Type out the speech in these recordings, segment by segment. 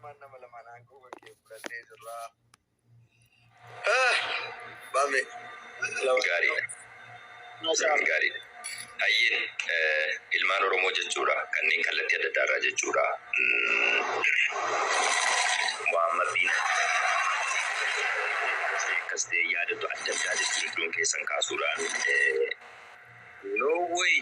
Ilmaan nama lamaan aangoo kan kee fudhannee jirra. Baame. Gaariidha. Gaariidha. Hayyeen ilmaan Oromoo jechuudha. Kanneen kallattii adda addaa irraa jechuudha. Muhammad bin akkas ta'e yaadatu adda addaa jechuun iddoon keessan kaasuudhaan no way.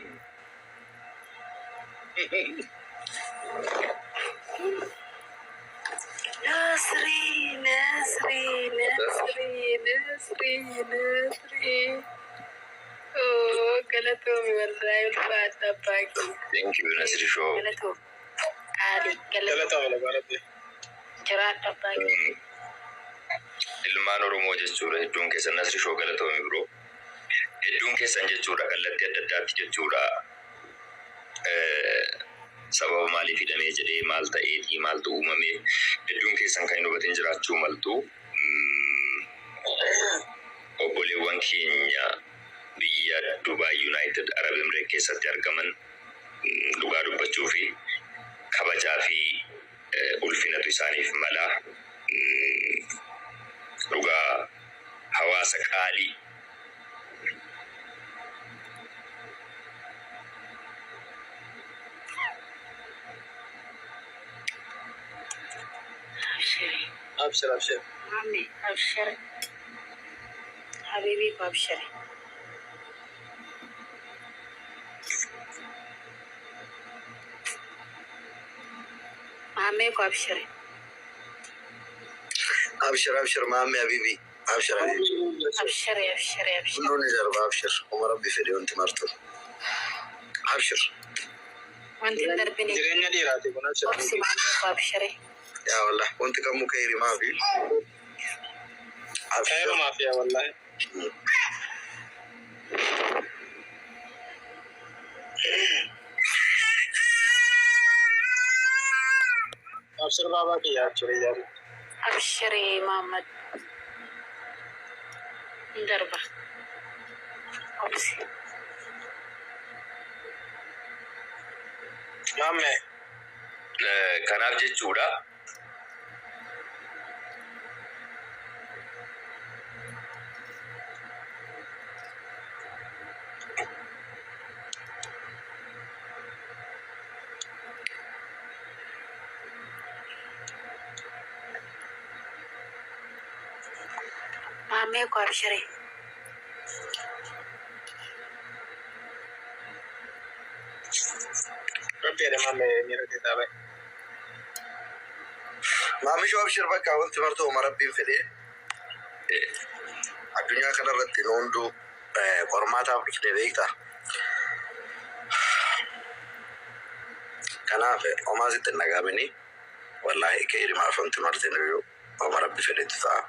Nasri, Nasri, Nasri, Nasri, Nasri. Oh, galatoomi wallahi ulfaadha abbaa kee. Thank you, Nasri Show. Galatoomi. Qaali, galatoomi. Galatoomi lafa rabbi. Jiraadha abbaa kee. Ilmaan Oromoo jechuudha hedduun keessan Nasri Show galatoomi bro. Hedduun keessan jechuudha kallattii adda addaatti jechuudha. Sababa maaliif hidhamee jedhee maal ta'eetii maaltu uumame hedduun keessan kan hin hubatin jiraachuu maltu. Obboleewwan keenya biyya Dubai United Arab Emirates keessatti argaman dhugaa dubbachuu fi kabajaa fi ulfinatu isaaniif mala. Dhugaa hawaasa qaalii. Abshiri. Abshir abshir. Mami, abshiri. Habibi ko abshiri. Maamee ko abshiri. Abshir abshir maammee habibi. Abshir habibi. Abshiri abshiri abshiri. Hunduu ni darba abshir. Uma rabbi fedhe wanti martu. Abshir. Wanti hin darbine Jireenya dhiiraati kun abshir. obsi maamee ko abshiri. Yaa wallah wanti kamuu kayri maafi. Abshir. Khayrumaaf yaa wallahi. Abshir baabaa kiyya abshir yaadu. Abshiri Muhammad. Hin darba. Obsi. Maammee. Kanaaf jechuudha. Maamee ko abshiri. Rabbi jedhe maammee miira keessaa bahe. Maamishoo abshir bakka wanti martu uma rabbiin fedhe. Addunyaa kanarratti nu hunduu qormaataaf dhufne beektaa. Kanaaf homaa sitti hin dhagaamini. Wallaahi keerimaaf wanti marti nuyyuu uma rabbi fedhetu ta'a.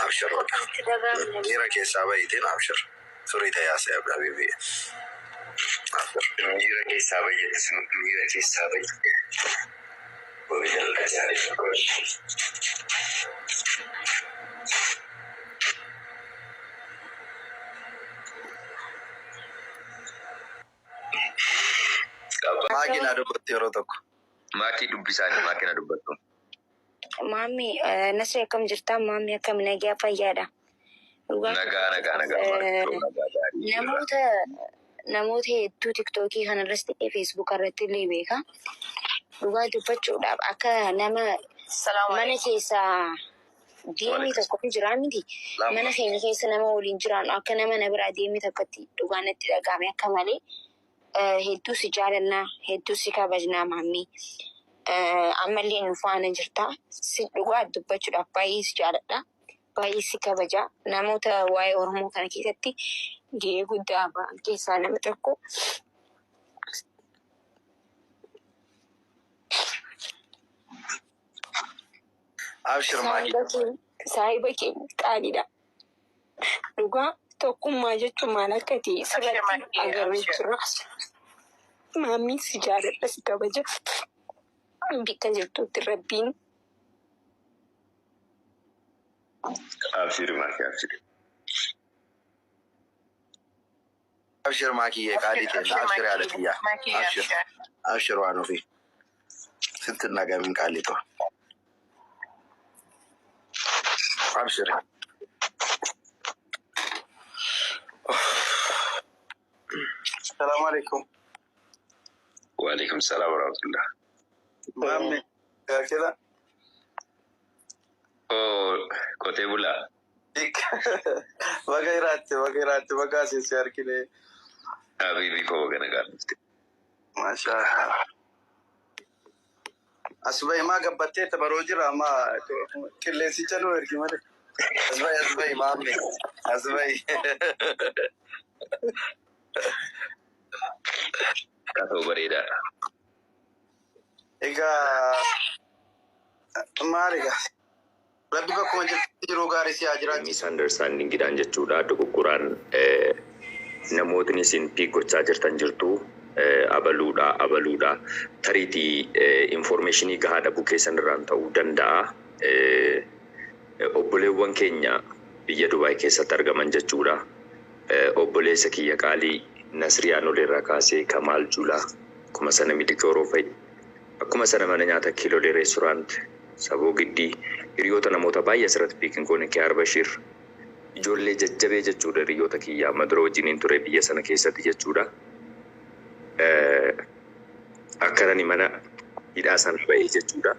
Abshir bakka. Itti dhagaamne. Miira keessaa bahiitiin abshir. Surii tayaasee habibi. Abshir. Miira keessaa bayyatti sun miira keessaa bayyatti. Maakii naa dubbatti yeroo tokko. Maakii dubbisaanii maakii na dubbattu. Maammi Nasri akkam jirtaa? Maammi akkam nagaa fayyaadha. Dhugaa Nagaa nagaa nagaa maakii nagaa gaarii. namoota namoota hedduu tiktookii kanarras ta'ee feesbuuk irratti illee beeka. Dhugaa dubbachuudhaaf akka nama mana keessaa deemii tokkotu jira miti. Mana keenya keessa nama waliin jiraannu akka nama na biraa deemii tokkotti dhugaan natti dhaga'ame akka malee hedduu si jaalannaa hedduu si kabajnaa maammii. Ammallee nu faana jirta. Si dhugaa dubbachuudhaaf baay'ee si jaaladha. Baay'ee si kabaja. Namoota waa'ee Oromoo kana keessatti gahee guddaa ba'an keessaa nama tokko. Abshir maakii. Saahiba keenya saahiba keenya qaaliidha. Dhugaa tokkummaa jechuun maal akka ta'e sirratti agarree jirra. Maammii si jaaladha si kabaja. Bakka jirtutti rabbiin Abshir maakii abshir. Abshir maakiyyee qaalii teenya. Abshir yaada kiyyaa. Abshir. Abshir waan ofii. Sitti hin dhagamin qaalii ta'u. Abshir. Salaamu alaikum. Waalaikum salaam warahmatullah. Maamme gaakela. Oo, qotee bulaa. Baga jiraatte, baga jiraatte, baga asiin si argine. Habiibii koo, baga nagaan dhufte. Maashaa Allah. As bahi, maa gabbattee tabaroo jira, maa qilleensicha nu ergi malee. As bahi, as bahi, maamme. As bahi. Haa ta'u, bareedaadha. Egaa maal egaa? Rabbi bakkuma jirtu jiruu gaarii si haa jiraachisu. Misunderstandingidhaan jechuudha, dogoggoraan namootni isin pick gochaa jirtan jirtu, abaluudha abaluudha, tariitii informationii gahaa dhabuu keessan irraan ta'uu danda'a. Obboleewwan keenya biyya Dubaay keessatti argaman jechuudha. Obboleessa kiyya qaalii Nasriyaan irraa kaasee Kamaal Julaa, akkuma sana Miidhagoo fa'i, akkuma sana mana nyaata Kiilolee Restaurant, Saboo Giddii, hiriyoota namoota baay'ee asirratti pick hin goone, Kiyaar Bashiir, ijoollee jajjabee jechuudha, hiriyoota kiyya amma dura wajjiniin ture biyya sana keessatti jechuudha. Akka nani mana hidhaa sana ba'ee jechuudha.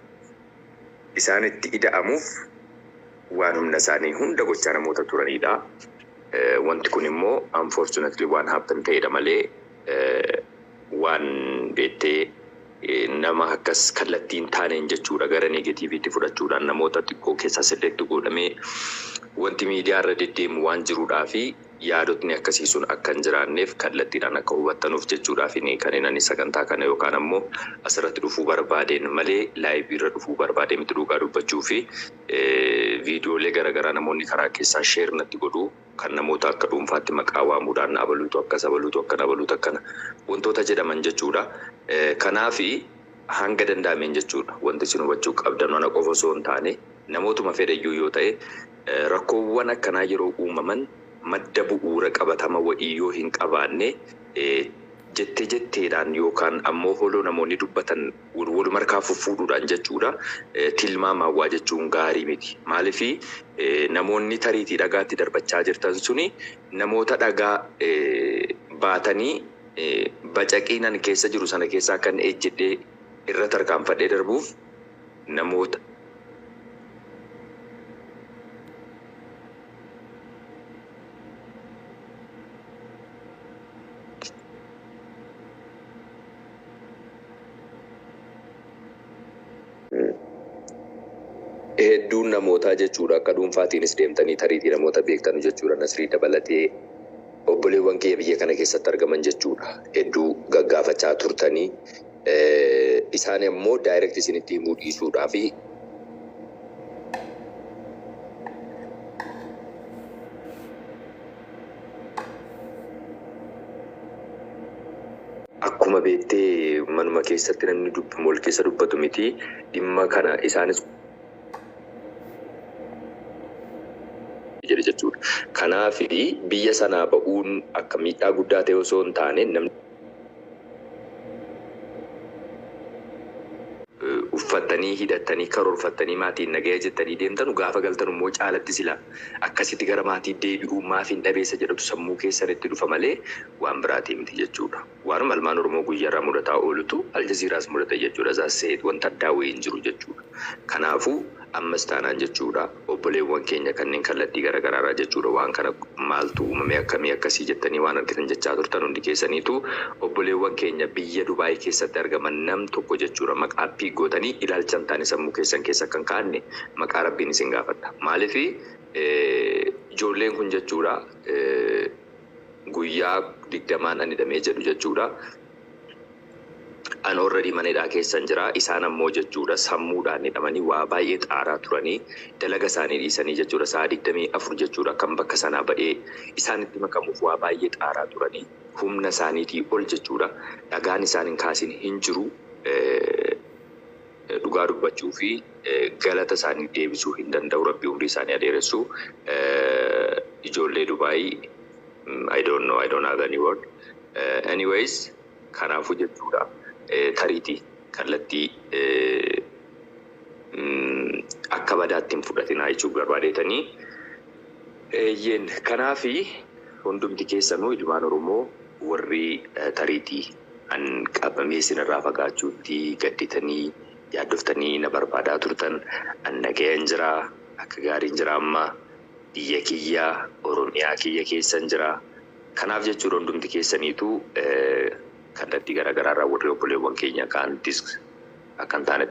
Isaanitti ida'amuuf waan humna isaanii hunda gochaa namoota turanidha. Wanti kun immoo unfortunately waan happen ta'edha malee waan beektee nama akkas kallattiin taaneen jechuudha, gara negativeitti fudhachuudhaan namoota xiqqoo keessaa select godhamee wanti miidiyaa irra deddeemu waan jiruudhaa fi yaadotni akkasii sun akka hin jiraanneef kallattiidhaan akka hubattanuuf jechuudhaaf kan inni sagantaa kana yookaan ammoo asirratti dhufuu barbaadeen malee live irra dhufuu barbaadee miti. Dhugaa dubbachuu fi viidiyoolee garaagaraa namoonni karaa keessaa share natti godhu kan namoota akka dhuunfaatti maqaa waamuudhaan abaluutu akkas, abaluutu akkana, abaluutu akkana wantoota jedhaman jechuudha. Kanaafi hanga danda'ameen jechuudha, wanti isin hubachuu qabdan mana qofa osoo hin taane namootuma fedhayyuu yoo ta'e, rakkoowwan akkanaa yeroo uumaman madda bu'uura qabatama wa'ii yoo hin qabaanne, jettee jetteedhaan yookaan ammoo holoo namoonni dubbatan waluma harkaa fuffuudhuudhaan jechuudha, tilmaamaan waa jechuun gaarii miti. Maaliifii namoonni tariitii dhagaatti darbachaa jirtan suni namoota dhagaa baatanii bacaqiinan keessa jiru sana keessaa kan ejjedhee irra tarkaanfadhee darbuuf namoota hedduun namootaa jechuudha, akka dhuunfaatiinis deemtanii tariitii namoota beektanu jechuudha, Nasrii dabalatee obboleewwan kiyya biyya kana keessatti argaman jechuudha, hedduu gaggaafachaa turtanii, isaan immoo direct isinitti himuu dhiisuudhaa fi akkuma beektee manuma keessatti namni dubbimu wal keessa dubbatu miti dhimma kana isaanis jedhe jechuudha. Kanaaf biyya sanaa ba'uun akka miidhaa guddaa ta'e osoo hin taane, namni uffattanii, hidhattanii, karoorfattanii, maatiin nagaya jettanii deemtanu, gaafa galtan immoo caalatti sila akkasitti gara maatii deebi'uu maaf hin dhabeessa jedhatu sammuu keessanitti dhufa malee waan biraatii miti jechuudha. Waanuma ilmaan Oromoo guyyaarraa mudataa oolutu Aljaziiraas mudata jechuudha. Zaaseet wanta addaa wayii hin jiru jechuudha. Kanaafuu ammas taanaan jechuudha, obboleewwan keenya kanneen kallattii garaagaraarraa jechuudha waan kana maaltu uumame, akkamii, akkasii jettanii waan argitan jechaa turtan hundi keessaniitu, obboleewwan keenya biyya Dubaay keessatti argaman nam tokko jechuudha maqaa pick gootanii ilaalcha hin taane sammuu keessan keessa kan kaa'anne maqaa Rabbiin isin gaafadha. Maaliif ijoolleen kun jechuudha guyyaa 20n ani hidhamee jedhu jechuudha. An already mana hidhaa keessan jira. Isaan ammoo jechuudha sammuudhaan hidhamanii waa baay'ee xaaraa turanii, dalaga isaanii dhiisanii jechuudha sa'a 24 jechuudha kan bakka sanaa ba'ee isaanitti makamuuf waa baay'ee xaaraa turanii, humna isaaniitii ol jechuudha. Dhagaan isaan hin kaasin hin jiru. Dhugaa dubbachuu fi galata isaanii deebisuu hin danda'u. Rabbi umrii isaanii adeeressu. Ijoollee Dubaayii, I don't know, I don't have any word. Anyways, kanaafuu jechuudha tariitii kallattii akka Akka badaatti hin fudhatinaa jechuu barbaadeetanii. Eeyyeen, kanaafi hundumti keessanuu ilmaan Oromoo warri tariitii an qabamee isinirraa fagaachuutti gadditanii yaaddoftanii na barbaadaa turtan, an nagayan jira, akka gaariin jira, amma biyya kiyya Oromiyaa kiyya keessan jira. Kanaaf jechuudha hundumti keessaniitu kallattii garaagaraa irraa warri obboleewwan keenya kaantis akka hin taane